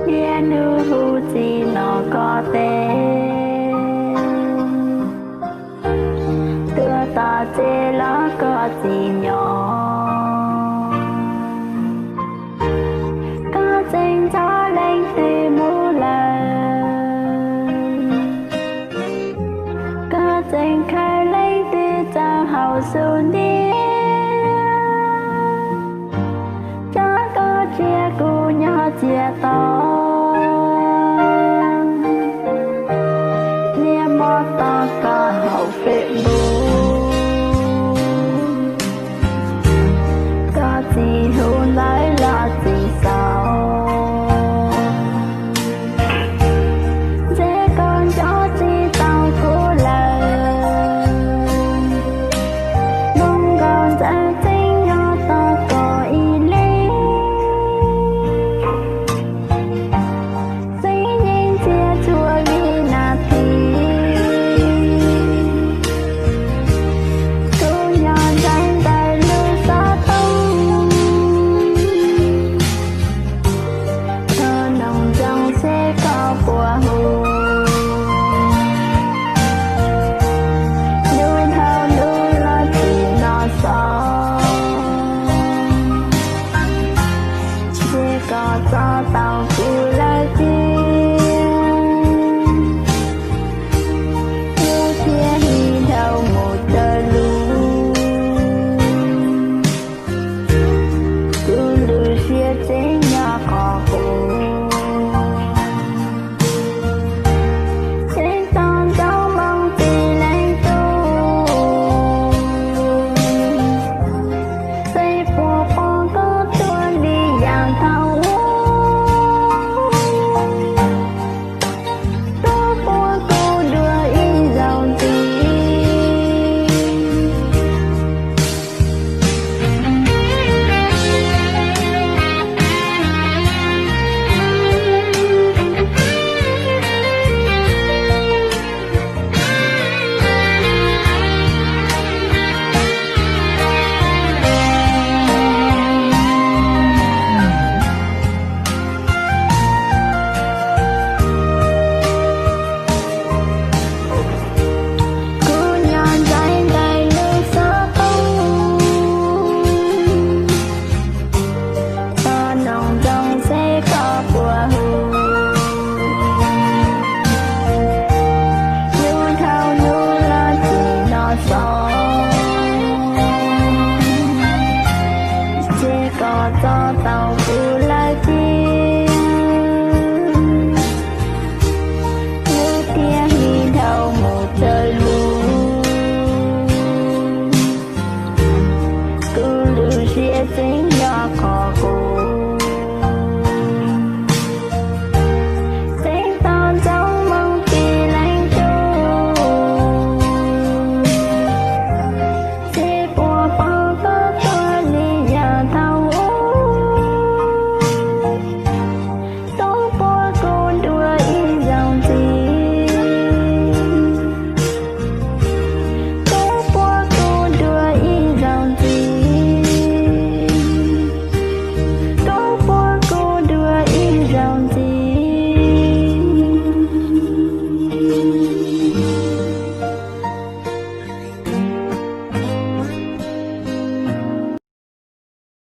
Niaj hnub hu txiv los koj teb, tuaj tom tsev los koj tsis nyob. Koj tseem nco leej twg mus lawm, koj tseem khaws leej twg txawj hauv xub ntiag. Tso koj cia kuv nyob txias to, niaj hmo tos koj hauv Facebook. Koj tsis hu ntawv los tsis xaus, ntshe koj nco tsis tau kuv lawm. Hmoob Nkauj Ntxawm tseem nyob tos koj ib leeg, tseem yeej ntxias txhua vib nas this. Kuv nyob ntxeev ntawm lub xov tooj, thov noog ntsoov seb koj puas